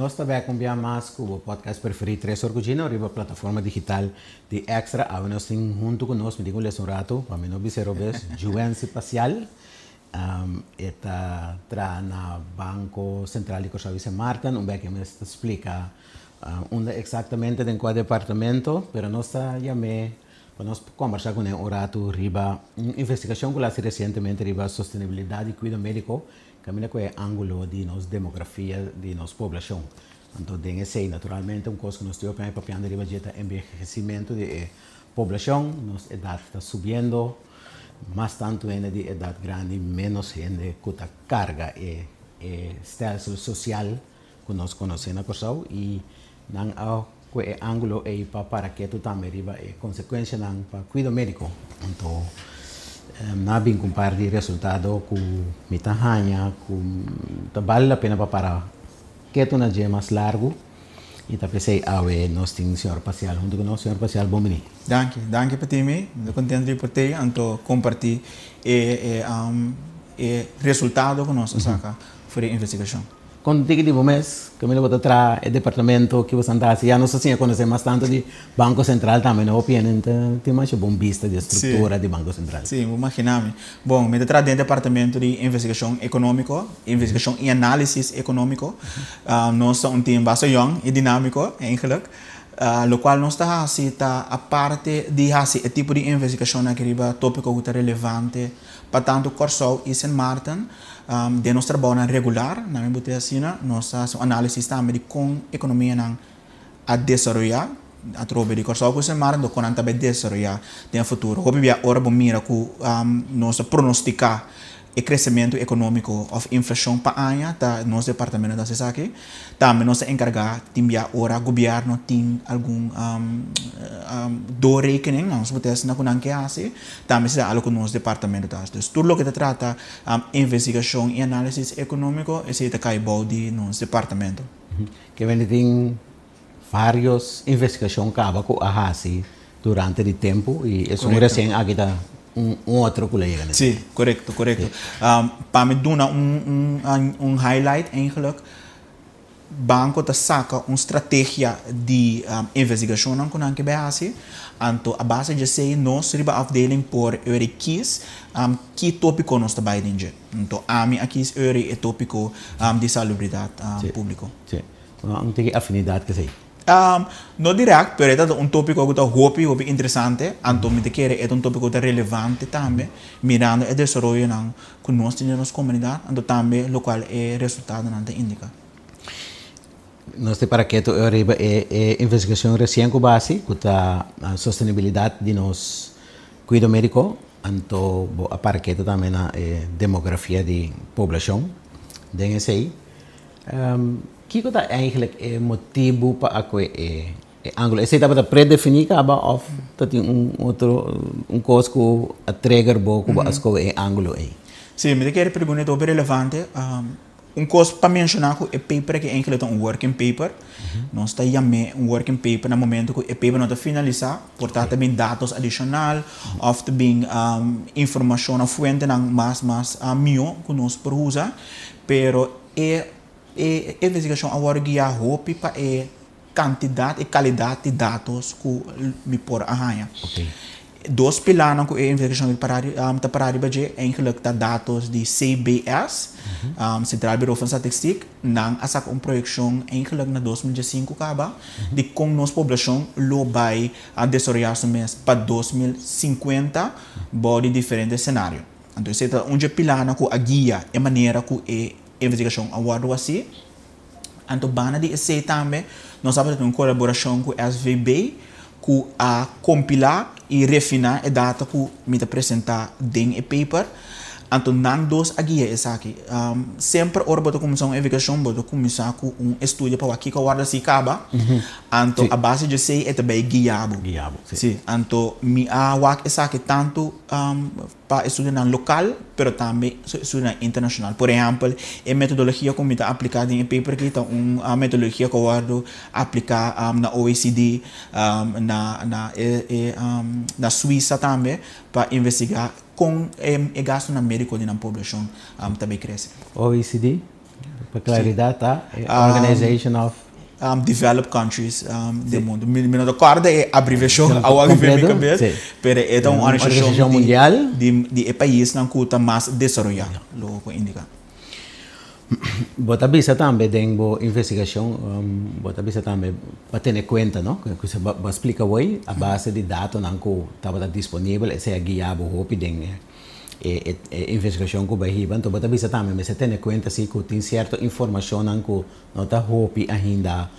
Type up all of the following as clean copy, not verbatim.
Nos ta bek un bia mas ku bo podcast preferí Tres Or ku Gino riba plataforma digital di Extra. Awe nos tin huntu ku nos, mi tin ku lesa un ratu pa mi no bisa robes, Juency Pacial. E ta traha na Banko Sentral di Kòrsou i Sint Maarten. Un bek e mes ta splika unda eksaktamente den kua departamento, pero nos ta yam'é pa nos kombersá kuné un ratu riba un investigashon ku el a hasi resientemente riba sostenibilidat di kuido médiko kaminda ku e ángulo di nos demografia di nos poblashon. Anto den esei naturalmente un kos ku nos tin opinan i papiando riba dje ta enbehesimentu di e poblashon, nos edat ta subiendo, mas tantu hende di edat grandi ménos hende ku ta karga e e stèlsel sosial ku nos konosé na Kòrsou i nan a kue e ángulo ei pa para ketu tambe riba e konsekuensianan pa kuido médiko. Anto nan a bin ku un par di resultado ku mi ta haña ku ta bale la pena pa para ketu na dje mas largu i ta p'esei awe nos tin señor Pacial huntu ku nos. Señor Pacial, bon bini. Danki, danki pa tin mi. Mi ta kontentu di por tei anto kompartí e e e resultado ku nos a saka for di e investigashon. Kon tiki di bo mes, kaminda bo ta traha e departamento ki bo san ta hasi, ya nos ta siña konosé mas tantu di Banko Sentral tambe, no? Hopi hende no ta tin masha bon bista di e struktura di Banko Sentral. Sí, bo imaginá mi. Bon, mi ta traha den departamento di investigashon ekonómiko, investigashon i análisis ekonómiko. Nos ta un tim basta yòn i dinámiko, eigenlijk. Lokual nos ta hasi ta aparte di hasi e tipo di investigashon aki riba tópiko ku ta relevante pa tantu Kòrsou i Sint Maarten, Den nos trabounan regular, na mi bute asina, nos ta hasi un análisis tambe di kon ekonomianan a desaroyá atrobe di Kòrsou ku Sint Maarten, dor kon nan ta bai desaroyá den futuro. Hopi bia ora bo mira ku nos ta pronostiká e kresementu ekonómiko òf inflashon pa aña, ta nos departamento ta hasi esaki. Tambe nos ta enkargá tin bia ora gobièrnu tin algun doorrekening, nos por asina ku nan ke hasi, tambe esei ta algu ku nos departamento ta hasi. Dus tur loke ta trata investigashon i análisis ekonómiko, esei ta kai bou di nos departamento. Kevin, tin vários investigashon kaba ku a hasi durante di tempu i esun resien aki ta un otro ku lo yega na. Sí, korekto, korekto. Pa mi duna un highlight eigenlijk, banko ta saka un strategia di investigashonnan ku nan ke bai hasi, anto a base di esei nos riba afdeling por eur kies ki topiko nos ta bai den dje. Anto ami a kies eur e topiko di salubridat públiko. Sí. Un tiki afinidat ku esei? No direct, pero e ta un tópiko ku ta hopi, hopi interesante. Anto mi ta kere e ta un tópiko ku ta relevante tambe, mirando e desaroyonan ku nos tin den nos komunidat, anto tambe lokual e resultadonan ta indiká. Nos ta para ketu riba e e investigashon resien ku bo a hasi, ku ta sostenibilidat di nos kuido médiko, anto bo a para ketu tambe na e demografia di poblashon den esei. Kiko ta eigenlijk e motibu pa a koe e angulo? Esei tabata predefiní kaba òf ta tin un otro un kos ku a trigger bo ku bo a skohe e angulo ei? Sí, mi ta kere pregunta e ta hopi relevante. Un kos pa menshoná ku e paper aki eigenlijk ta un working paper. Nos ta yam'é un working paper na momento ku e paper no ta finalisá, por ta ta bin datos adishonal òf ta bin informashon òf fuentenan mas mas mihó ku nos por usa. Pero e e investigashon a wòrdu guiá hopi pa e kantidat i kalidat di datos ku mi por a haña. Dos pilarnan ku e investigashon ta pará riba dje eigenlijk ta datos di CBS, Centraal Bureau van Statistiek. Nan a saka un proyekshon eigenlijk na 2015 kaba di kon nos poblashon lo bai a desaroyá su mes pa 2050 bou di diferente senario. Anto esei ta un dje pilarnan ku a guia e manera ku e investigashon a wòrdu hasí. Anto banda di esei tambe nos tabata tin un kolaborashon ku SVB ku a kompilá i refiná e data ku mi ta presentá den e paper. Anto nan dos a guia esaki. Semper ora bo ta kuminsá un investigashon bo ta kuminsá ku un estudio pa wak kiko a wòrdu hasí kaba. Anto a base di esei e ta bai guia bo. Sí. Anto mi a wak esaki tantu pa estudionan lokal, pero tambe estudionan internashonal. Por ehèmpel, e metodologia ku mi ta apliká den e paper aki ta un metodologia ku a wòrdu apliká na OECD, na na e na Suisa tambe, pa investigá kon e gastunan médiko di nan poblashon ta bai krese. OECD? Pa klaridat ta Organization of Developed Countries den mundu. Mi no ta kòrda e abreviashon awor aki den mi kabes, pero e ta un organisashon mundial di e paisnan ku ta mas desaroyá, lo por indiká. Bo ta bisa tambe den bo investigashon, bo ta bisa tambe pa tene kuenta, no, ku bo a splika awor a base di datonan ku tabata disponibel, esei a guia bo hopi den e investigashon ku bo a hiba. Anto bo ta bisa tambe mester tene kuenta si ku tin sierto informashonnan ku no ta hopi ainda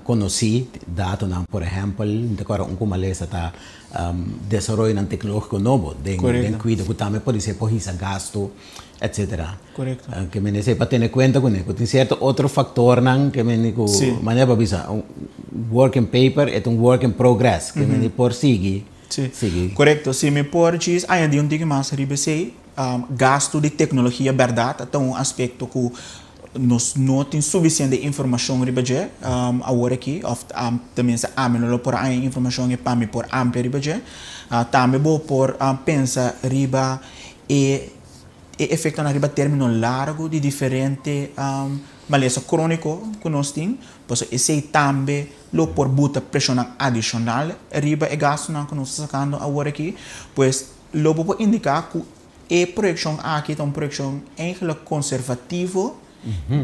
konosí, datonan, por ehèmpel, mi ta kòrda un ku malesa ta desaroyonan teknológiko nobo den kuido ku tambe por di ser por hisa gastu, etcetera. Ke mende esei pa tene kuenta kuné, ku tin sierto otro faktornan ke mende ku manera bo a bisa un working paper e ta un work in progress, ke mende por sigui, sigui. Korekto, si mi por djis añadí un tiki mas riba esei, gastu di teknologia bèrdat ta un aspekto ku nos no tin sufisiente informashon riba dje awor aki, òf tenminste ami no lo por haña informashon e pa mi por amplia riba dje. Tambe bo por pensa riba e e efektonan riba término largu di diferente malesa króniko ku nos tin, pasobra esei tambe lo por buta preshonnan adishonal riba e gastunan ku nos ta sakando awor aki. Pues lo bo por indiká ku e proyekshon aki ta un proyekshon eigenlijk konservativo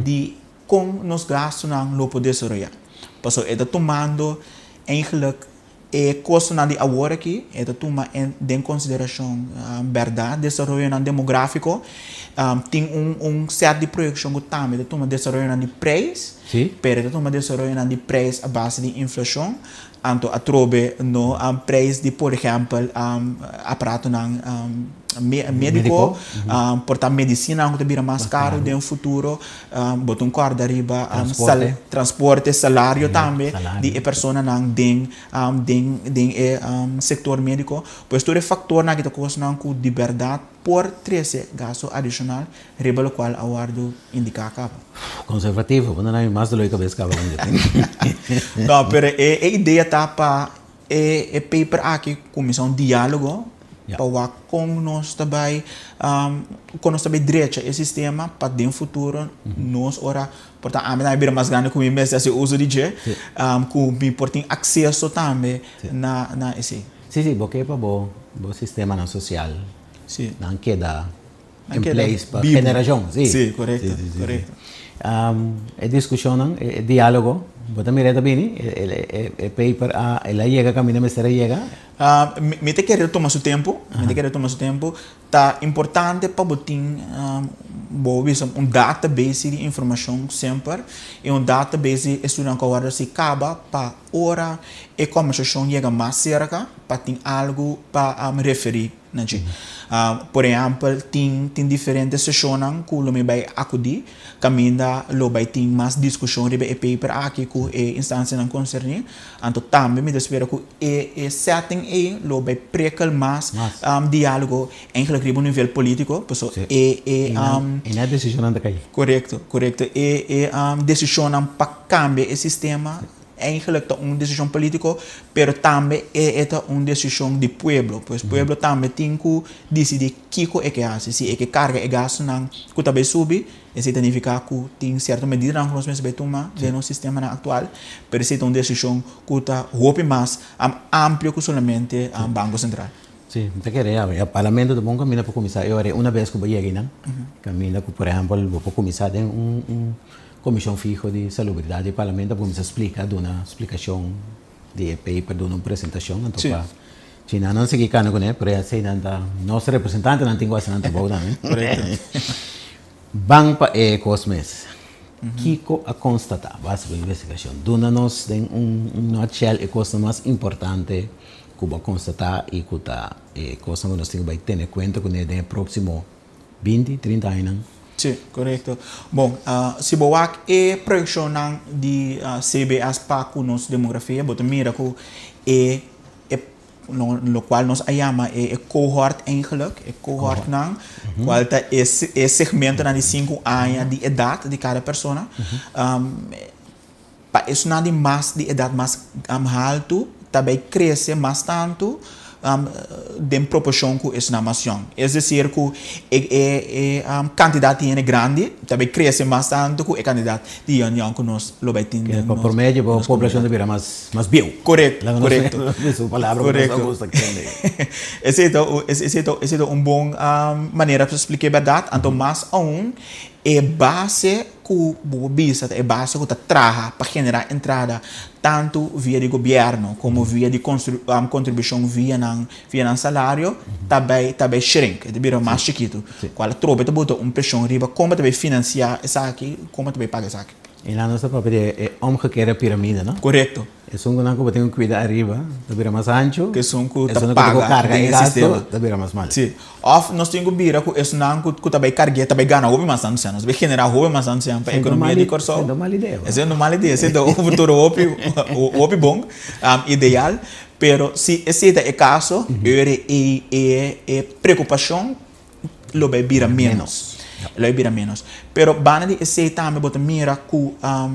di kon nos gastunan lo por desaroyá. Pasobra e ta tumando eigenlijk e kostonan di awor aki, e ta tuma den konsiderashon bèrdat desaroyonan demográfiko. Tin un sèt di proyekshon ku tambe ta tuma desaroyonan di preis, pero e ta tuma desaroyonan di preis a base di inflashon. Anto atrobe no prijs di por ehempel aparatonan medico, por ta medicinanan cu ta bira mas caro den futuro, bo tin corda riba transporte, salario tambe di e personanan den den e sector medico. Pues tur e factornan aki ta cosnan cu di berdad por trece gasto adicional riba locual a wordo indica caba. Conservativo, bo no na mi mas dolor di cabes caba con dje. No, pero e idea ta pa e paper aki cuminsa un dialogo pa wak con nos ta bay, con nos ta bay drecha e sistema pa den futuro nos ora, por ta ami tambe bira mas grandi cu mi mester haci uso di dje, cu mi por tin acceso tambe na esey. Si, si, bo ke pa bo sistemanan social nan keda in place pa generashon. Sí, sí, korekto, korekto. E diskushonnan, e diálogo, bo ta mira e ta bini? E paper a, el a yega kaminda mester a yega? Mi ta kere tuma su tempu, mi ta kere tuma su tempu. Ta importante pa bo tin, bo bisa un database di informashon semper i un database di estudinan ku a wòrdu hasi kaba pa ora e kòmbersashon yega mas serka pa tin algu pa referí. Na dje. Por ehèmpel, tin tin diferente seshonnan ku lo mi bai akudí, kaminda lo bai tin mas diskushon riba e paper aki ku e instansianan konserní. Anto tambe mi ta spera ku e e setting ei lo bai prekel mas diálogo eigenlijk riba un nivel polítiko, paso e e. I na e desishonnan ta kai. Korekto, korekto. E e desishonnan pa kambia e sistema. Eigenlijk ta un desishon polítiko, pero tambe e ta un desishon di pueblo. Pues pueblo tambe tin ku disidí kiko e ke hasi. Si e ke karga e gastunan ku ta bai subi, esei ta nifiká ku tin sierto medidanan ku nos mester bai tuma den nos sistemanan aktual, pero esei ta un desishon ku ta hopi mas amplio ku solamente Banko Sentral. Sí, mi ta kere ya. Parlamento ta bon kaminda pa kuminsá e ora ei una bes ku bo yega einan. Kaminda ku por ehèmpel bo por kuminsá den un Komishon Fiho di Salubridat di Parlamento a kuminsá splika, duna splikashon di e paper, duna un presentashon, anto pa China nan sigui kana kuné, pero ya esei nan ta nos representantenan tin ku hasi nan trabou tambe. Ban pa e kos mes. Kiko a konstatá base bo investigashon? Duna nos den un nutshell e kosnan mas importante ku bo a konstatá i ku ta e kosnan ku nos tin ku bai tene kuenta kuné den e próksimo 20, 30 añanan. Sí, korekto. Bon, si bo wak e proyekshonnan di CBS pa ku nos demografia, bo ta mira ku e e lokual nos a yama e cohort eigenlijk, e cohortnan, kual ta e e segmentonan di sinku aña di edat di kada persona, pa esunnan di mas di edat mas haltu ta bai krese mas tantu. den proporshon ku esnan mas yòn. Es desir ku e e e kantidat di hende grandi ta bai krese mas tantu ku e kantidat di hende yòn ku nos lo bai tin den Pa nos promedio bo nos poblashon komunidat. ta bira mas mas bieu. Korekto, Laga nos korekto, usa un palabra ku nos a korekto. gusta kende. Esei ta esei ta esei ta un bon manera pa splika e bèrdat. Anto mas aun e base ku bo por bisa ta e base ku ta traha pa generá entrada tantu via di gobièrnu komo via di kontribushon via nan via nan salario ta bai ta bai shrink, e ta bira mas chikitu, kual atrobe ta bota un preshon riba kon bo ta bai finansiá esaki, kon bo ta bai paga esaki. I nan nos ta papia di e omgekeerde piramide, no? Korekto. Esun ku nan ku bo tin ku kuida ariba ta bira mas anchu, Ku esun ku ta esun ku ta ku paga karga den e e gasto sistema. ta bira mas mal. Sí. Òf nos tin ku bira ku esunnan ku ku ta bai karg'é ta bai gana hopi mas tantu sèn. Nos ta bai generá hopi mas tantu sèn pa Esei no ekonomia mal di Kòrsou. esei no mal idea, bo. Esei no mal idea. Esei ta un futuro hopi hopi bon, ideal. Pero si esei ta e kaso, ora ei e e preokupashon lo bai bira ménos. Lo bai bira ménos. Pero banda di esei tambe bo ta mira ku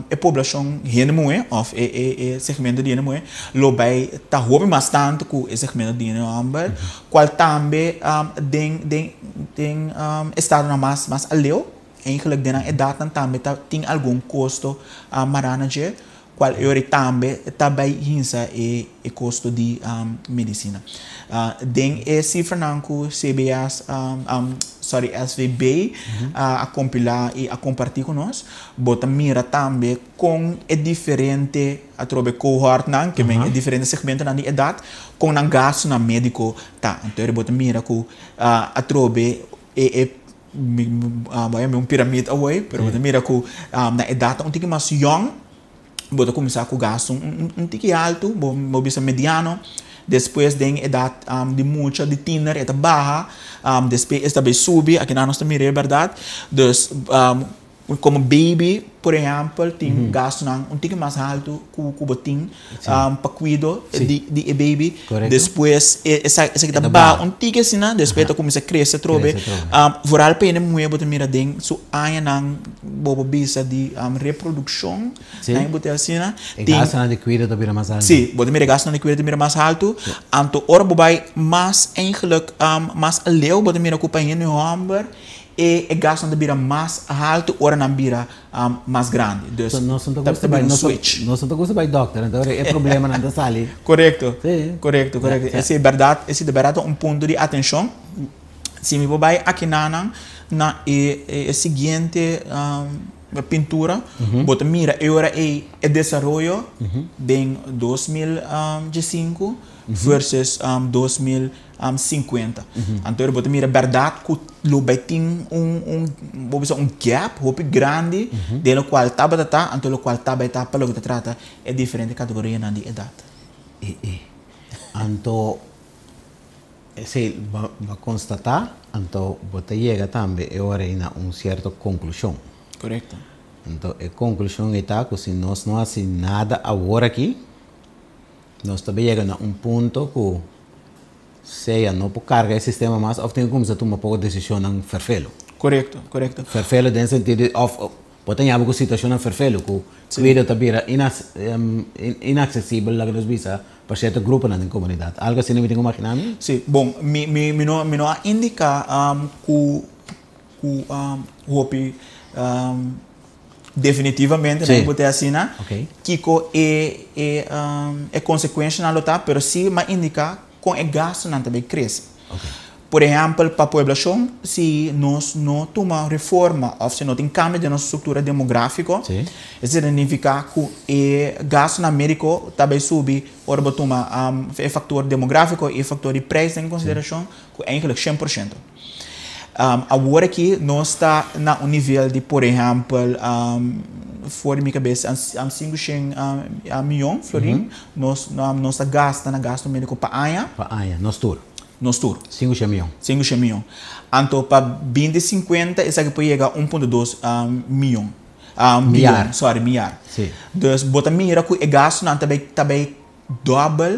e poblashon hende muhé òf e e e segmento di hende muhé lo bai ta hopi mas tantu ku e segmento di hende hòmber, kual tambe den den den estadonan mas mas aleu, eigenlijk den nan edatnan tambe ta tin algun kosto mará na dje. Cual e ora tambe ta bay hinsa e e costo di medicina. Den e cifranan cu CBS, sorry SVB a compila y a comparti cu nos, bo ta mira tambe con e diferente atrobe cohortnan, ke men e diferente segmentonan di edad, con nan gastonan medico ta. Anto bo ta mira cu atrobe e e Mi bo a yama un piramid awor, pero bo ta mira ku na edat un tiki mas yòn, bo ta kuminsá ku gastu un tiki altu, bo bo bisa mediano, despues den edat di mucha, di tiner e ta baha, despues e ta bai subi, akinan nos ta mira e bèrdat. Dus komo baby por ehèmpel tin gastunan un tiki mas altu ku ku bo tin pa kuido di di e baby. Despues esaki ta baha un tiki asina, despues e ta kuminsá krese atrobe. Vooral pa hende muhé bo ta mira den su añanan bo por bisa di reprodukshon, nan bo ta asina. E gastunan di kuido ta bira mas altu. Si, bo ta mira e gastunan di kuido ta bira mas altu. Anto ora bo bai mas eigenlijk mas aleu bo ta mira ku pa hende hòmber E e gasnan ta bira mas haltu ora nan bira mas grandi. Dus So nos no ta ta gusta ta bai bira un nos switch. nos no ta gusta bai dokter anto ora e problemanan ta sali. Korekto, Sí. korekto, Ja, korekto. ja. Esei bèrdat, esei ta bèrdat ta un punto di atenshon. Si mi por bai akinanan na e e siguiente pintura, bo ta mira e ora ei e desaroyo den 2015 versus 2050. Anto bo ta mira bèrdat ku lo bai tin un un bo bisa un gap hopi grandi den lokual tabata ta anto lokual ta bai ta pa loke ta trata e diferente kategorianan di edat. E e. Anto esei bo a konstatá, anto bo ta yega tambe e ora ei na un sierto konklushon. Korekto. Anto e konklushon ei ta ku si nos no hasi nada awor aki, Nos ta yega na un punto ku sea no por karga e sistema mas òf tin ku kuminsá tuma poko desishonnan ferfelu. Korekto, korekto. Ferfelu den sentido di òf bo ta yama ku situashonnan ferfelu ku kuido ta bira inaksesibel laga nos bisa pa sierto gruponan den komunidat. Algu asina mi tin ku imaginá mi? Sí, bon, mi mi mi no mi no a indiká ku ku hopi Definitivamente nan por ta asina. Kiko e e e konsekuenshanan lo ta, pero si m'a indiká kon e gastunan ta bai krese. Por ehèmpel, pa pueblashon, si nos no tuma reforma òf si no tin kambio den nos struktura demográfiko, esei ta nifiká ku e gastunan médiko ta bai subi ora bo tuma e faktor demográfiko i e faktor di preis den konsiderashon, ku eigentlik 100%. Awor aki nos ta na un nivel di por ehèmpel for di mi kabes 500 miyon florin nos nos ta gasta na gasto médiko pa aña. Pa aña, nos tur. Nos tur. 500 miyon. 500 miyon. Anto pa 2050 esaki por yega 1.2 miyon. Miar. Sorry, miar. Si. Dus bo ta mira ku e gastunan ta bai ta bai Dòbel,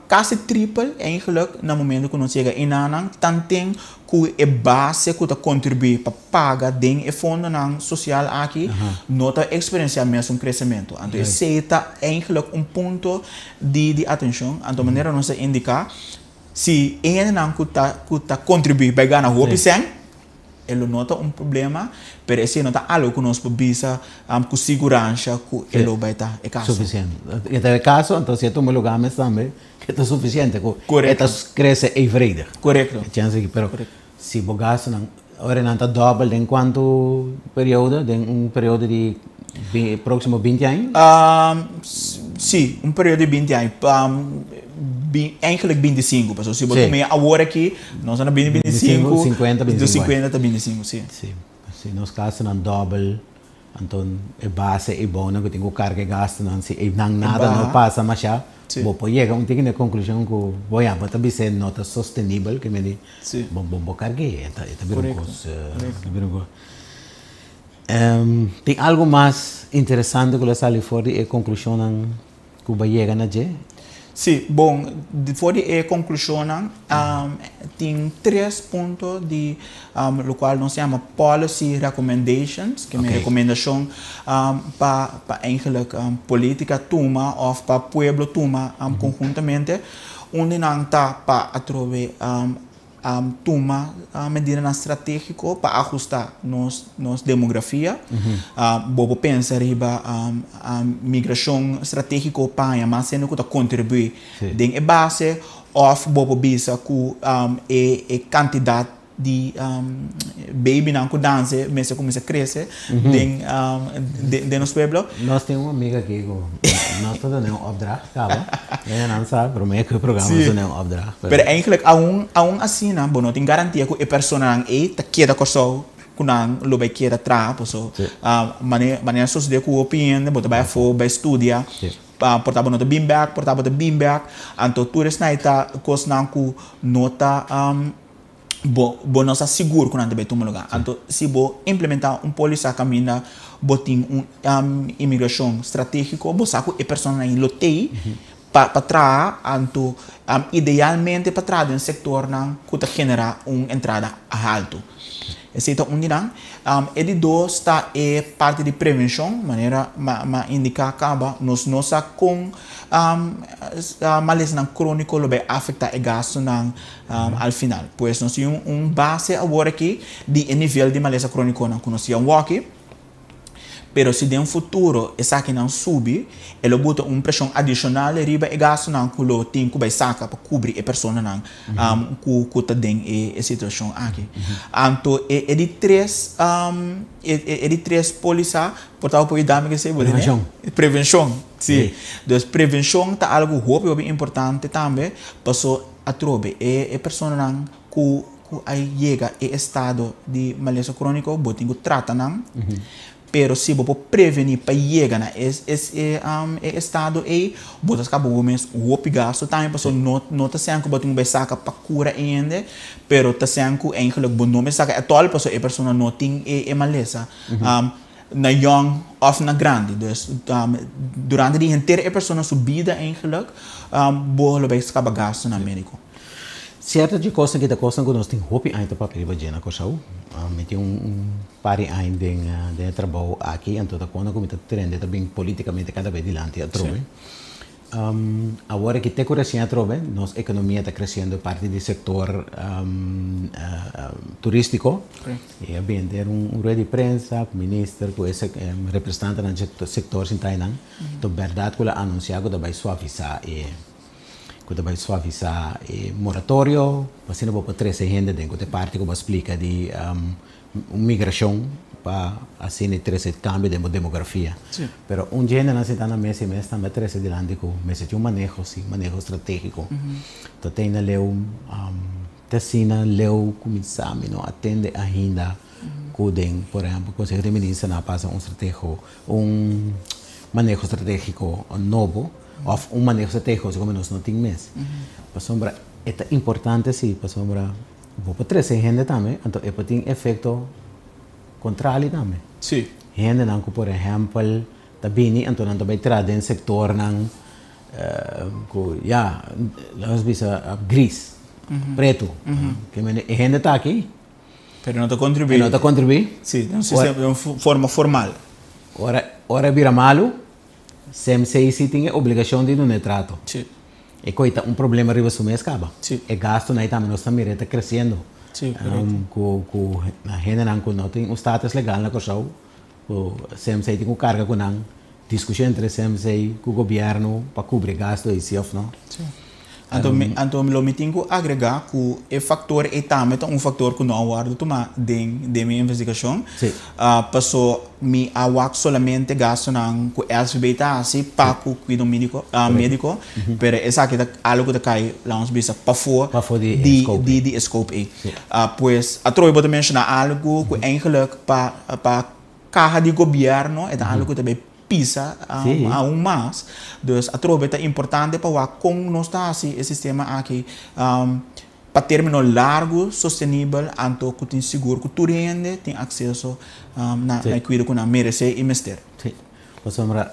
kasi tripel eigenlijk na momento ku nos yega enanan, tanten ku e base ku ta kontribuí pa paga den e fondonan sosial aki no ta eksperensiá mesun kresementu. Anto esei ta eigenlijk un punto di di atenshon. Anto manera nos a indiká, Si e hendenan ku ta kontribuí bai gana hopi sèn, e lo no ta un problema, pero esei no ta algo ku nos por bisa ku siguransa ku e lo bai ta e kaso. Sufisiente. E ta e kaso, anto si e tuma lugá mes tambe, ku ta sufisiente, ku e ta krese evenredig. Korekto. E chèns aki, pero si bo gastunan, ora nan ta dòbel den kuantu periodo, den un periodo di próksimo 20 aña? Sí, un periodo di 20 aña. Eigenlijk 25, pasobra si bo tuma awor aki, nos na 2025, 50, 25. 50. 50 ta 25, sí. Sí, si nos gastunan dòbel, anto e base e bon ku tin ku karga gastunan, si e nan nada no baha. Pasa mas ya, bo por yega un tiki na konklushon ku bo ya, bo ta bisa no ta sostenibel, ke men di, bo karga, e ta bira un kos, ta bira un kos. Tin algo mas interesante ku a sali for di e konklushon ku bo a yega na dje? Sí, bon, for di e konklushon, tin tres punto di lokual nos yama policy recommendations, ku ta rekomendashon pa eigenlijk polítika tuma òf pa pueblo tuma konhuntamente. Un di nan ta pa atrobe tuma medida stratégiko pa ahustá nos demografia. Bo pensa riba migrashon stratégiko pa mas sendo ku ta kontribuí den e base òf bo bisa ku e kantidat di baby nan ku nase mester kuminsá krese den nos pueblo. Nos tin un amiga aki ku nos ta duna un opdracht, kaba. E no sa, promé ku e programa nos duna un opdracht. Pero eigenlijk aun asina, bo no tin garantia ku e personanan ei ta keda Kòrsou, ku nan lo bai keda traha, so manera sosodé ku hopi hende, bo ta bai afó, bai studia, por ta bo no ta bin bèk, por ta bo ta bin bèk, anto tur esnan ta kosnan ku no ta bo no sa sigur ku nan ta bai tuma lugá. Anto si bo implementá un polisa kaminda bo tin un imigrashon stratégiko, bo sa ku e personanan lo tei pa traha, anto idealmente pa traha den sektornan ku ta generá un entrada altu. Esei ta un di nan. E di dos ta e parti di prevenshon, manera m'a indiká kaba, nos no sa kon malesanan króniko lo bai afektá e gastunan al final. Pues nos tin un base awor aki di e nivel di malesa krónikonan ku nos tin awoki, pero si den futuro esakinan subi, e lo buta un preshon adishonal riba e gastunan ku lo tin ku bai saka pa kubri e personanan ku ta den e situashon aki. Anto e di tres polisa, por ta por yuda mi ku esei? Prevenshon. Prevenshon, sí. Dus prevenshon ta algu hopi hopi importante tambe, paso atrobe e personanan ku a yega e estado di malesa króniko, bo tin ku trata nan, pero si bo por prevení pa yega na e estado ei, bo ta skapa bo mes hopi gastu tambe, paso no ta sèn ku bo tin ku bai saka pa kura e hende, pero ta sèn ku eigenlijk bo no mester saka at all, paso e persona no tin e malesa na yòn òf na grandi. Dus durante di henter e persona su bida eigenlijk, bo lo bai skapa gastu na médiko. Sierto di kos ku ta kos ku nos tin hopi aña ta papia riba dje na Kòrsou. Mi tin un par di aña den e trabou aki, anto ta kono ku mi ta trende ta bin politikamente kada bes dilanti atrobe. Awor aki te ku resien atrobe, nos ekonomia ta kresiendo parti di sektor turístiko. I a bin ter un rueda di prensa ku minister, ku e representantenan di sektor sintá einan. Anto bèrdat ku el a anunsiá ku ta bai suavisá e moratorio, pa asina bo por trese hende den ku ta e parti ku bo a splika di un migrashon pa asina trese kambio den bo demografia. Pero un dje hendenan sintá na mesa i mes tambe a trese dilanti ku mester tin un maneho si, maneho stratégiko. Ta tene leu te asina leu kuminsá mi no a tende ainda ku den, por ehèmpel, Konseho di Ministernan a pasa un stratego, un maneho stratégiko nobo òf un maneho stratégiko asina komo nos no tin mes. Pasobra e ta importante si, pasobra bo por trese hende tambe, anto e por tin efekto kontrali tambe. Hendenan ku por ehèmpel ta bini anto nan ta bai traha den sektornan ku ya, laga nos bisa gris, pretu. Ke mende e hende ta aki. Pero no ta kontribuí. E no ta kontribuí. Sí, den un sistema, den un forma formal. Ora bira malu, CMC si tin e obligashon di duna e trato. E kos ta un problema riba su mes kaba. E gastonan tambe nos tambe ta kresiendo. Ku hendenan ku no tin un status legal na Kòrsou, ku CMC tin ku karga ku nan, diskushon entre CMC ku gobièrnu pa kubri gasto ei si òf no. Anto lo mi tin ku agregá ku e faktor ei tambe ta un faktor ku no a wòrdu tumá den den mi investigashon. Paso mi a wak solamente gastonan ku SVB ta hasi pa ku kuido médiko médiko, pero esaki ta algu ku ta kai, laga nos bisa, pafó di di e scope ei. Pues atrobe bo ta menshoná algu ku eigenlijk pa pa kaha di gobièrnu e ta algu ku ta bai pisa aun mas. Dus atrobe ta importante pa wak kon nos ta hasi e sistema aki pa término largu sostenibel anto ku tin sigur ku tur hende tin akseso na e kuido ku nan meresé i mester. Sí. Pasobra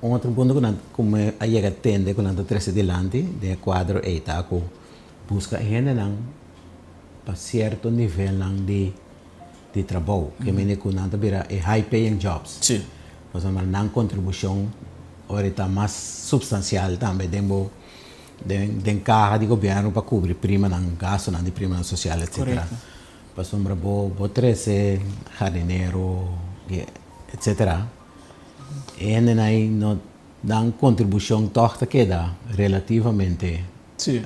un otro punto ku nan ku mi a yega tende ku nan ta trese dilanti den e kuadro ei ta ku buska e hendenan pa sierto nivelnan di di trabou, ke mende ku nan ta bira e high paying jobs. Pasobra nan kontribushon ora ta mas supstansial tambe den bo den den kaha di gobièrnu pa kubri primanan, gastunan di primanan sosial etsetera. Pasobra bo bo trese hardinero etsetera, e hendenan ei no nan kontribushon tòg ta keda relativamente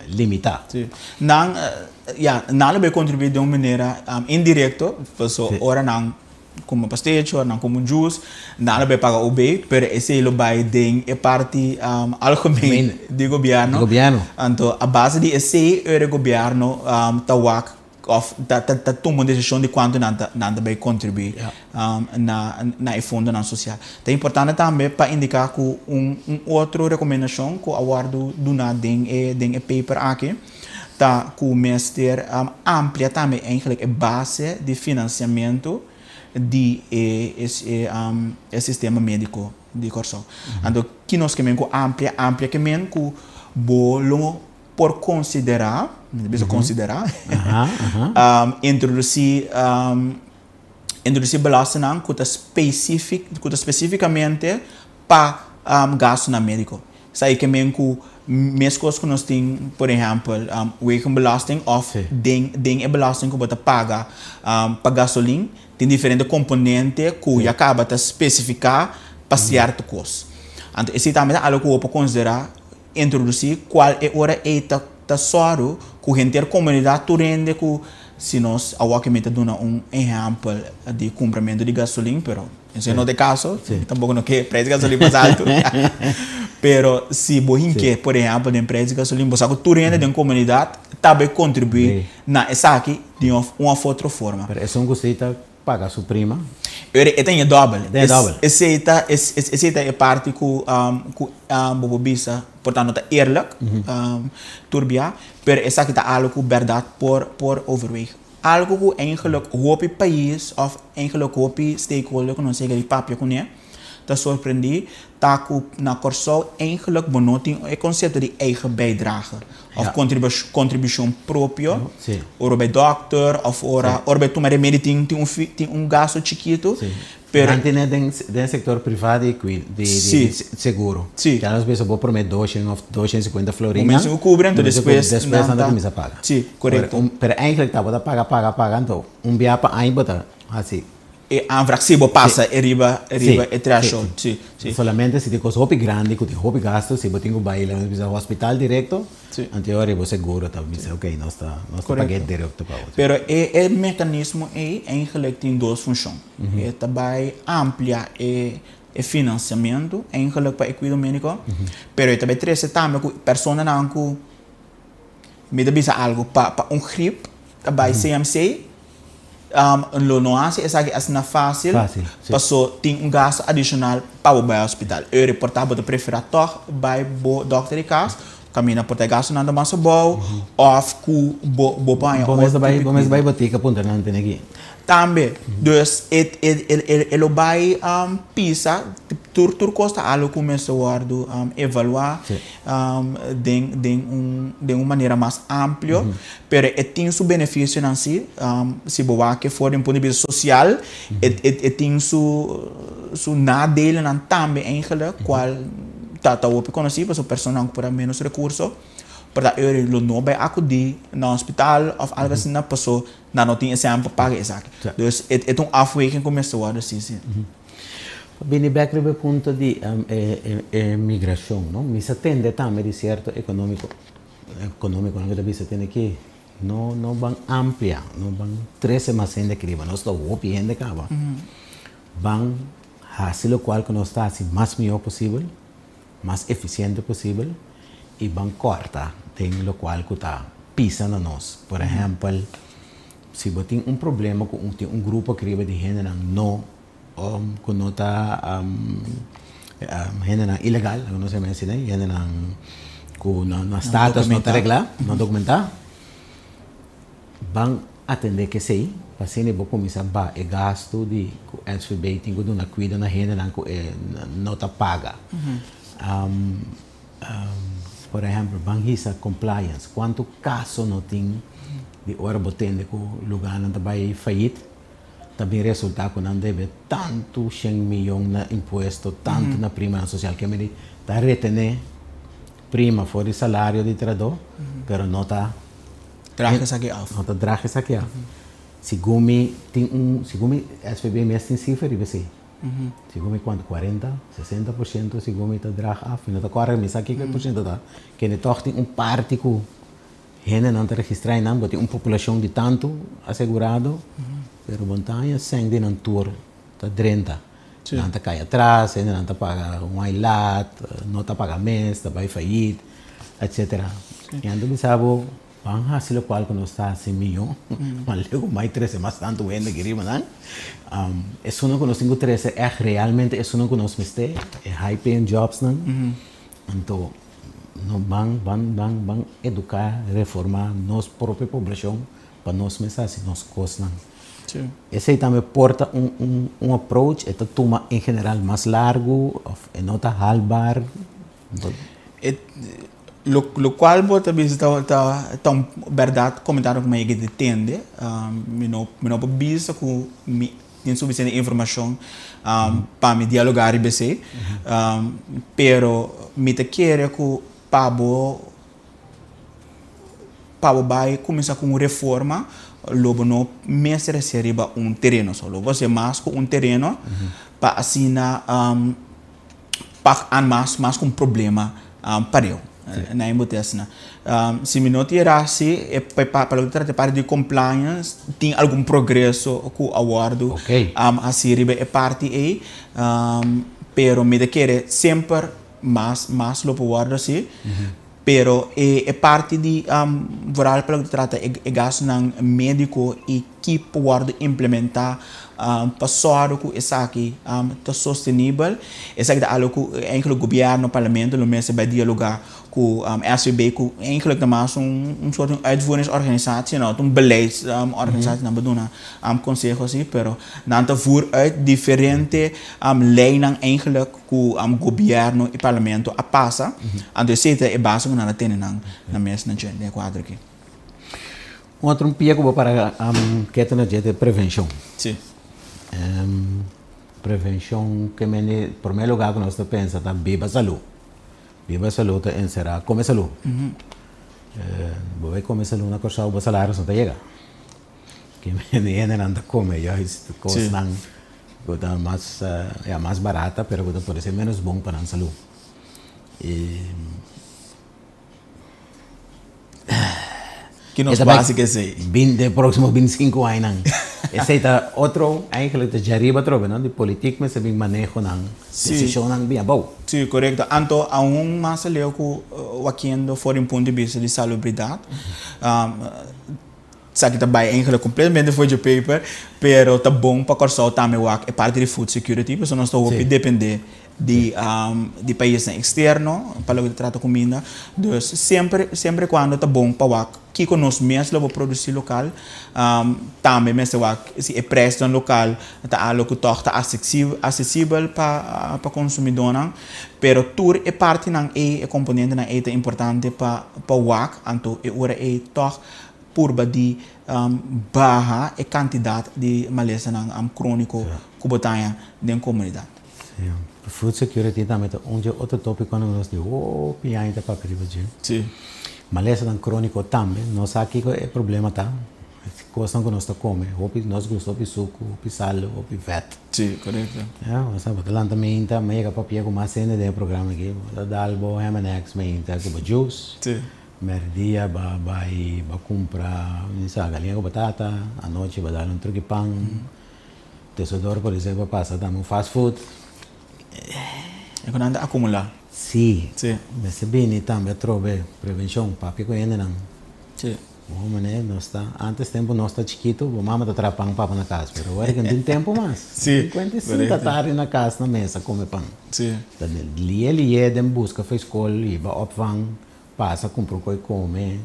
limitá. Sí. Nan, ya, nan lo bay contribuí den un manera indirecto, paso ora nan come pastechi, ora nan come un juice, nan lo bay paga OB, pero esey lo bay den e parti algemeen di gobierno. Gobierno. Anto a base di esey ora e gobierno ta wak Of ta ta tuma un desishon di kuantu nan ta nan ta bai kontribuí na na e fondonan sosial. Ta importante tambe pa indiká ku un un otro rekomendashon ku a wòrdu duná den e den e paper aki ta ku mester amplia tambe eigentlik e base di finansiamentu di e e e sistema médiko di Kòrsou. Anto ki nos ke men ku amplia? Amplia ke men ku bo lo por konsiderá, mi ta bisa konsiderá, introdusí introdusí belastingnan ku ta spesifik ku ta spesífikamente pa gastunan médiko. Esaki ke men ku meskos ku nos tin por ehèmpel wegenbelasting òf den den e belasting ku bo ta paga pa gasolin tin diferente komponente ku ya kaba ta spesifiká pa sierto kos. Anto esei tambe ta algu ku bo por konsiderá Introdusí kual e ora ei ta ta sòru ku henter komunidat tur hende ku si nos awor ke mi ta duna un ehèmpel di kumpramentu di gasolin pero esei no ta e kaso tampoko no ke preis di gasolin mas altu pero si bo hink'é por ehèmpel den preis di gasolin bo sa ku tur hende den komunidat ta bai kontribuí na esaki di un òf otro forma. Pero esun ku si ta Paga su prima. Ora e ta ña dòbel. E ta ña dòbel. Esei ta, esei ta e parti ku ku bo por bisa por ta no ta eerlijk tur bia, pero esaki ta algu ku bèrdat por por overweeg. Algu ku eigenlijk hopi pais òf eigenlijk hopi stakeholder ku nos yega di papia kuné ta sorprendí ta ku na Kòrsou eigenlijk bo no tin e konsepto di eigen bijdrage òf kontribushon propio. Ora bo bai dòkter òf ora ora bo bai tuma remedi tin tin un tin un gasto chikitu. Pero nan tene den den sektor privá di di di seguro. Ya nos bisa bo promé doshen òf doshen i sikuenta florin nan. Bo kubri anto despues despues nan ta kuminsá paga. Korekto. Pero eigenlijk ta bo ta paga paga paga anto un bia pa aña bo ta hasi. E aanvraag si bo pasa e riba riba e threshold. Si, si. Solamente si tin kos hopi grandi ku tin hopi gasto si bo tin ku bai laga nos bisa hospital direkto anto e ora bo seguro ta bisa ok nos ta nos ta pag'é direkto pa bo. Pero e e mekanismo ei eigenlijk tin dos funshon. E ta bai amplia e e finansiamentu eigenlijk pa e kuido médiko pero e ta bai trese tambe ku personanan ku mi ta bisa algu pa pa un grip ta bai CMC Lo no hasi esaki asina fásil, paso tin un gasto adishonal pa bo bai hospital. E reportá bo ta preferá tòg bai bo dòkter di kas, kaminda por ta e gastonan ta mas abou òf ku bo bo por haña otro tipo di kuido. Bo mes bai botika puntra nan tene aki. Tambe, dus e e lo bai pisa tur tur kos ta algu ku mester wòrdu evaluá den den un den un manera mas amplio. Pero e tin su beneficionan si, si bo wak for di un punto di bista social, e e tin su su nadelenan tambe eigenlijk, cual Ta hopi konosí, pasobra personanan ku por a ménos rekurso por ta eur lo no bai akudí na hospital òf algu asina paso nan no tin e sèn pa paga esaki. Dus e ta un afweging ku mester wòrdu hasi si. Pa bini bèk riba e punto di e migrashon, no? Mi sa tende tambe di sierto ekonómiko, ekonómikonan ku ta bisa tende ki no no ban amplia, no ban trese mas hende aki riba, nos ta hopi hende kaba. Ban hasi lokual ku nos ta hasi mas mihó posibel, mas efisiente posibel i ban kòrta den lokual ku ta pisa na nos. Por ehèmpel, si bo tin un problema ku un tin un grupo aki riba di hendenan no ku no ta hendenan ilegal, laga nos yama asina, hendenan ku nan status no ta reglá, no dokumentá, Ban atendé kesei, pa asina bo kuminsá ba e gastu di ku SVB tin ku duna kuido na hendenan ku e no ta paga. Por ehèmpel, ban hisa compliance. Kuantu kaso no tin di ora bo tende ku lugánan ta bai fayit, ta bin resultá ku nan debe tantu shen miyon na impuesto, tantu na primanan sosial. Ke medi ta retené prima for di salario di trahadó, pero no ta Draag esaki af. No ta draag esaki af. Segun mi tin un, segun mi SVB mes tin sifra riba esei. Segun mi kuantu, 40, 60% segun mi ta draag af. Mi no ta kòrda, mi sa kiko e porshento ta. Kende tòg tin un parti ku hendenan ta registrá einan, bo tin un populashon di tantu asegurado, pero bo no ta haña sèn di nan tur ta drenta. Nan ta kai atras, hendenan ta paga un ai lat, no ta paga mes, ta bai fayit, etcetera. I anto bisa bo, ban hasi lokual ku nos ta hasi mihó, ma lego mai trese mas tantu hende aki riba nan. Esunnan ku nos tin ku trese ègt realmente esunnan ku nos mester, e high paying jobsnan. Anto no ban ban ban ban eduká, reformá nos propio poblashon pa nos mes hasi nos kosnan. Esei tambe por ta un approach, e ta tuma en general mas largu of e no ta haalbaar? Lokual bo ta bisa ta un bèrdat komentario ku mi a yega di tende. Mi no mi no por bisa ku mi tin sufisiente informashon pa mi dialogá riba esei, pero mi ta kere ku pa bo Pa bo bai kuminsá ku un reforma, lo bo no mester hasié riba un tereno so. Lo bo hasié mas ku un tereno pa asina pak an mas mas ku un problema pareu. Na e bote asina. Si mi no tin erá si, e pa loke ta trata e parti di compliance tin algun progreso ku a wòrdu hasi riba e parti ei, pero mi ta kere semper mas mas lo por wòrdu hasi. Pero e e parti di vooral pa loke ta trata e e gastunan médiko i ki por wòrdu implementá pa sòru ku esaki ta sostenibel, esaki ta algu ku eigenlijk gobièrnu, parlamento lo mester bai dialogá ku SVB ku eigenlijk ta mas un un soort di uitvoeringsorganisatie, no ta un beleidsorganisatie, nan por duna konseho si, pero nan ta voer uit diferente leinan eigenlijk. Ku gobièrnu i parlamento a pasa, anto esei ta e base ku nan a tene nan na mes na dje den e kuadro aki. Un otro pia ku bo para keta na dje ta e prevenshon. Si. Prevenshon ke mende promé lugá ku nos ta pensa ta biba salú. Biba salú ta enserá kome salú. Bo bai kome salú na Kòrsou bo salaris no ta yega. Ke mende hendenan ta kome juist kosnan ku ta mas ya mas barata pero ku ta por ser menos bon pa nan salú. I Ki nos por hasi ku esei? Den próksimo 25 añanan. Esei ta otro eigenlijk ta djariba atrobe no di politik mester bin manehonan desishonnan bin abou. Si, korekto. Anto aun mas aleu ku wakiendo for di un punto di bista di salubridat. Esaki ta bai eigenlijk completamente for dje paper, pero ta bon pa Kòrsou tambe wak e parti di food security, pasobra nos ta hopi depende di di paisnan externo pa loke ta trata kuminda. Dus semper semper y cuando ta bon pa wak kiko nos mes lo por produci lokal, tambe mester wak si e prijsnan lokal ta algo ku tòg ta asesibel pa pa konsumidónan, pero tur e partinan ei, e komponentenan ei ta importante pa pa wak, anto e ora ei tòg purba di baha e kantidat di malesanan króniko ku bo ta haña den komunidat. Si. Food security tambe ta un dje otro tópiko ku nos di hopi aña ta papia riba dje. Malesanan króniko tambe, no sa kiko e problema ta. Kosnan ku nos ta kome, hopi nos gusta hopi suku, hopi sal, hopi vèt. Si, korekto. Ya, bo sa, bo ta lanta meinta, mi a yega papia ku mas hende den e programa aki, bo ta dal bo ham and eggs meinta ku bo juice. Merdia ba bai ba kumpra, mi sa, galiña ku batata, anochi ba dal un truki pan. Tesodor por esei ba pasa tambe un fast food. E ku nan ta akumulá. Si. Mester bini tambe atrobe prevenshon, papia ku hendenan. Bon manera nos ta, antes tempu nos ta chikitu bo mama ta traha pan papa na kas, pero awor ke no tin tempu mas. 55 tardi na kas na mesa kome pan. Ta liye liye den buska for skol, hiba opvang, pasa kumpra un koi kome.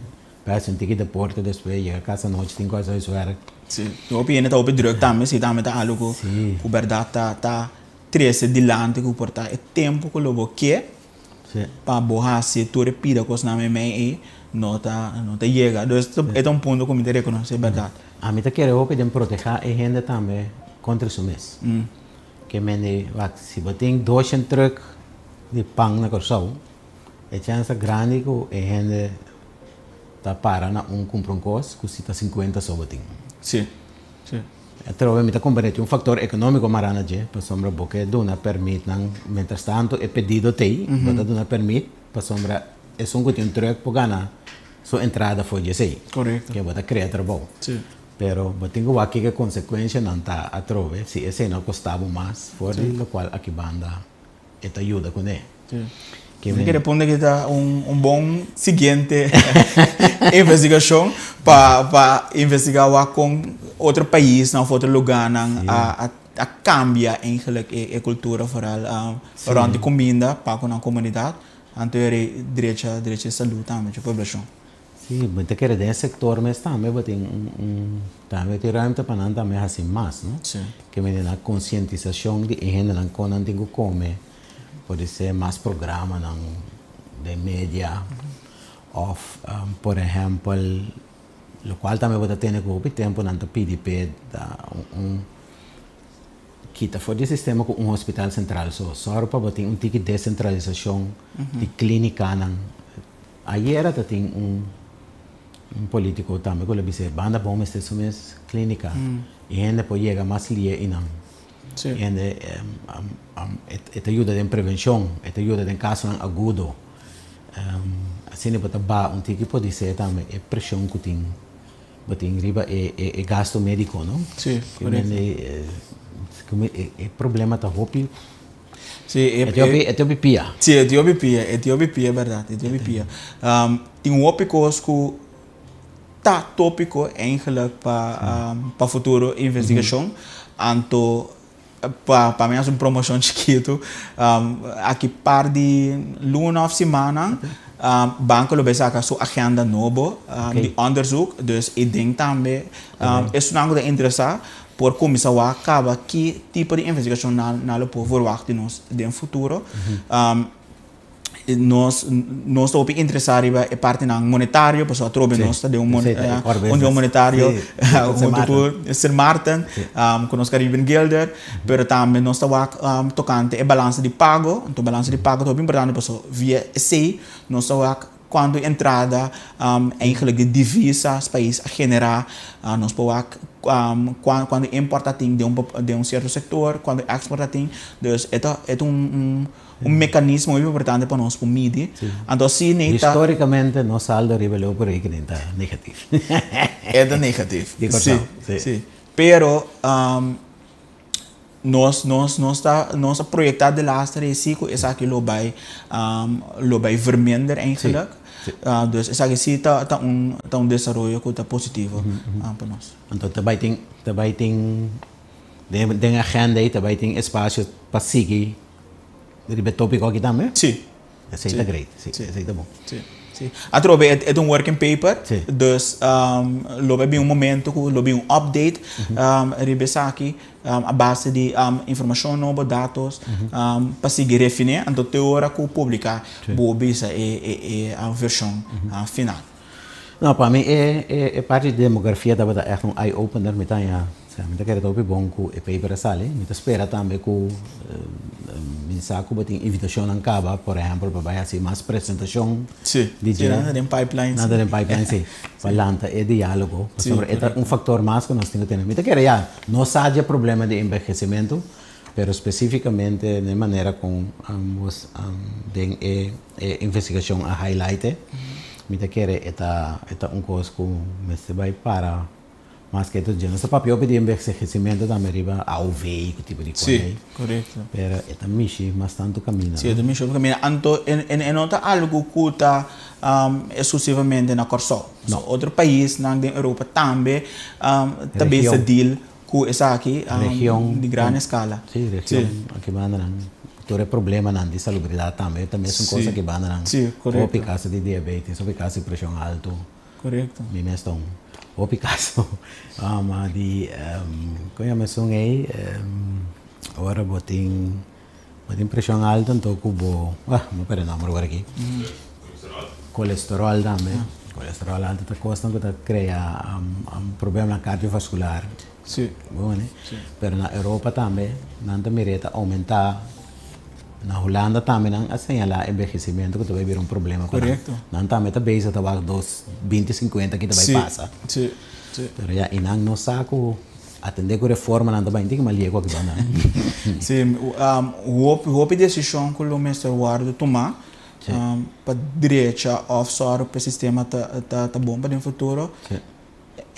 Bai haci un tiki deporte despues, yega cas anochi tin cu haci huiswerk. Si, hopi hende ta hopi druk tambe, si tambe ta algo cu cu berdad ta ta trece dilanti cu por ta e tempo cu lo bo ke pa bo haci tur e pida cosnan meimei ey no ta no ta yega. Dus e ta un punto cu mi ta reconoce berdad. Ami ta kere hopi den proteha e hende tambe contra su mes. Ke mende wak si bo tin doshen truck di pan na Corsou e chance ta grandi cu e hende ta para na un kumpra un kos ku si ta sinkuenta so bo tin. Sí, sí. Atrobe mi ta komprende tin un faktor ekonómiko mará na dje, pasobra bo ke duna pèrmitnan, mientras tanto e pedido t'ei, bo ta duna pèrmit pasobra esun ku tin un trùk por gana su entrada for di esei. Korekto. Ke bo ta krea trabou. Sí. Pero bo tin ku wak kiko e konsekuenshanan ta atrobe si esei no kosta bo mas for di lokual aki banda e ta yuda kuné. Sí. Mi kere punta ki ta un un bon siguiente investigashon pa pa investigá wak kon otro paisnan òf otro lugánan a a a kambia eigenlijk e e kultura foral rònt di kuminda pa ku nan komunidat anto e rei drecha drecha e salú tambe dje poblashon. Sí, bo ta kere den e sector mes tambe bo tin un un tambe tin ruimte pa nan tambe haci mas, no? Sí. Ke mende na concientisacion di e hendenan con nan tin cu come, por ser mas programanan den media of por ehempel locual tambe bo ta tene cu hopi tempo nan ta pidi p'e ta un un kita for di e sistema cu un hospital central so, sòru pa bo tin un tiki descentralisacion di clinicanan. Ayera ta tin un un politico tambe cu lo bisa e banda bon mester su mes clinica y hende por yega mas lie y nan hende e ta yuda den prevencion e ta yuda den casonan agudo asina bo ta baha un tiki por dise tambe e presion cu tin bo tin riba e e gasto medico no e problema ta hopi. Sí, e, E hopi, e hopi pia. Sí, e hopi pia, e hopi pia, bèrdat, e hopi pia. Tin hopi kos ku ta tópiko eigenlijk pa pa futuro investigashon. Anto pa pa mi hasi un promoshon chikitu, aki par di luna òf simannan banko lo bai saka su agenda nobo di onderzoek. Dus e den tambe esunnan ku ta interesá Por kuminsá wak kaba ki tipo di investigashon nan nan lo por verwagt di nos den futuro. Nos nos ta hopi interesá riba e partinan monetario pasobra atrobe nos ta den un un monetario huntu ku Sint Maarten ku nos Caribbean Guilder pero tambe nos ta wak tokante e balansa di pago. Anto balansa di pago ta hopi importante pasobra via esei nos ta wak Cuanto entrada eigenlijk di divisas pais a genera, nos por wak cuanto import ta tin den un cierto sector, cuanto export ta tin. Dus e ta e ta un mecanismo muy importante pa nos por midi. Anto asina ta. Historicamente nos saldo riba e looprekening ta negatief. E ta negatief. Di Corsou, si. Si. Pero Nos nos nos ta nos a proyecta delaster e si cu esaki lo bay lo bay verminder eigenlijk. Dus esaki si ta ta un ta un desaroyo cu ta positivo pa nos. Anto ta bay tin ta bay tin den den agenda ey ta bay tin espacio pa sigui riba e topico aki tambe? Si. Esey ta great, si, esey ta bon. Si, si. Atrobe e ta un working paper, dus lo bai bin un momento ku lo bin un update riba esaki a base di informashon nobo, datos, pa sigui refiné. Anto te ora ku publiká bo bisa e vershon final. No, pa mi e parti di demografia tabata ègt un eye opener. Mi ta haña. Mi ta kere hopi bon ku e paper a sali. Mi ta spera tambe ku mi sa ku bo tin invitashonnan kaba, por ehèmpel pa bai hasi mas presentashon di dje. Nan ta den pipeline. Nan ta den pipeline, si. Pa lanta e diálogo. Pasobra e ta un faktor mas ku nos tin ku tene. Mi ta kere ya, no sa dje problema di enbehesimentu, pero spesífikamente den manera kon bos den e investigashon a highlight e, mi ta kere e ta e ta un kos ku mester bai para. Maske tur dje nos ta papia hopi di envejecimiento tambe riba AOV ku tipo di kos ei. Sí, korekto. Pero e ta mishi mas tantu kaminda. Sí, e ta mishi hopi kaminda. Anto e no ta algu ku ta eksklusivamente na Kòrsou. No. Otro paisnan den Europa tambe ta bisa deal ku esaki di gran eskala. Sí, region aki banda nan. Tur e problemanan di salubridat tambe ta mesun kos aki banda nan. Sí, korekto. Hopi kaso di diabetes, hopi kaso di preshon altu. Korekto. Mi mes ta un hopi kaso di kon yama esun ei ora bo tin bo tin preshon alto anto ku bo ah mi a perde nomber awor aki. Kolesterol tambe. Kolesterol alto ta kosnan ku ta krea problemanan kardiovaskular. Sí. Bo wene? Pero na Europa tambe nan ta mira e ta oumentá. Na Hulanda tambe nan a señalá enbehesimentu ku ta bai bira un problema pa nan. Korekto. Nan tambe ta bezig ta wak dos binti sinkuenta ki ta bai pasa. Sí, sí. Pero ya i nan no sa ku atendé ku reformanan ta bai tin ki malié ku aki banda. Sí, hopi hopi desishon ku lo mester wòrdu tumá pa drecha òf sòru pa e sistema ta ta bon pa den futuro.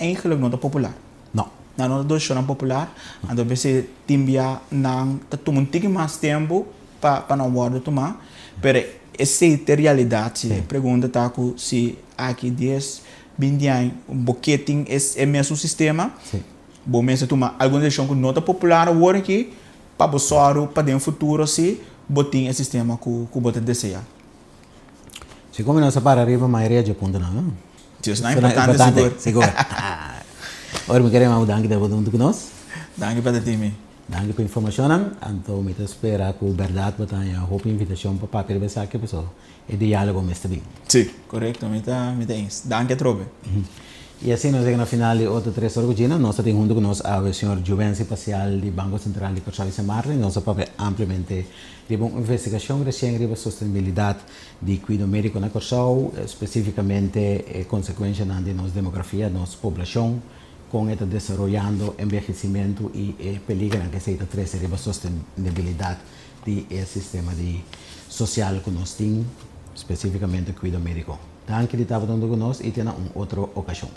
Eigenlijk no ta popular. No. Nan no ta desishonnan popular, anto p'esei tin bia nan ta tuma un tiki mas tempu pa pa nan wòrdu tumá, pero esei ta e realidat si. E pregunta ta ku si aki dies, binti aña bo ke tin e mesun sistema, bo mester tuma algun desishon ku no ta popular awor aki pa bo sòru pa den futuro si bo tin e sistema ku bo ta deseá. Si komo nos a para riba mayoria dje puntonan, no? Si, esnan importante sigur. Sigur. Ora mi kere mama danki ta bo huntu ku nos. Danki pa ta tin mi. Danki pa informashonnan. Anto mi ta spera ku bèrdat bo ta haña hopi invitashon pa papia riba esaki pasobra e diálogo mester bin. Si, korekto. Mi ta mi ta eens. Danki atrobe. I asina nos yega na final di otro Tres Ora ku Gina. Nos ta tin huntu ku nos awe señor Juvency Pacial di Banko Sentral di Kòrsou i Sint Maarten. Nos a papia ampliamente Riba un investigashon resien riba sostenibilidat di kuido médiko na Kòrsou, spesífikamente e konsekuenshanan di nos demografia, nos poblashon, kon e ta desaroyando enbehesimentu i e peligernan ku esei ta trese riba sostenibilidat di e sistema di sosial ku nos tin, spesífikamente kuido médiko. Danki di tabata huntu ku nos i te na un otro okashon.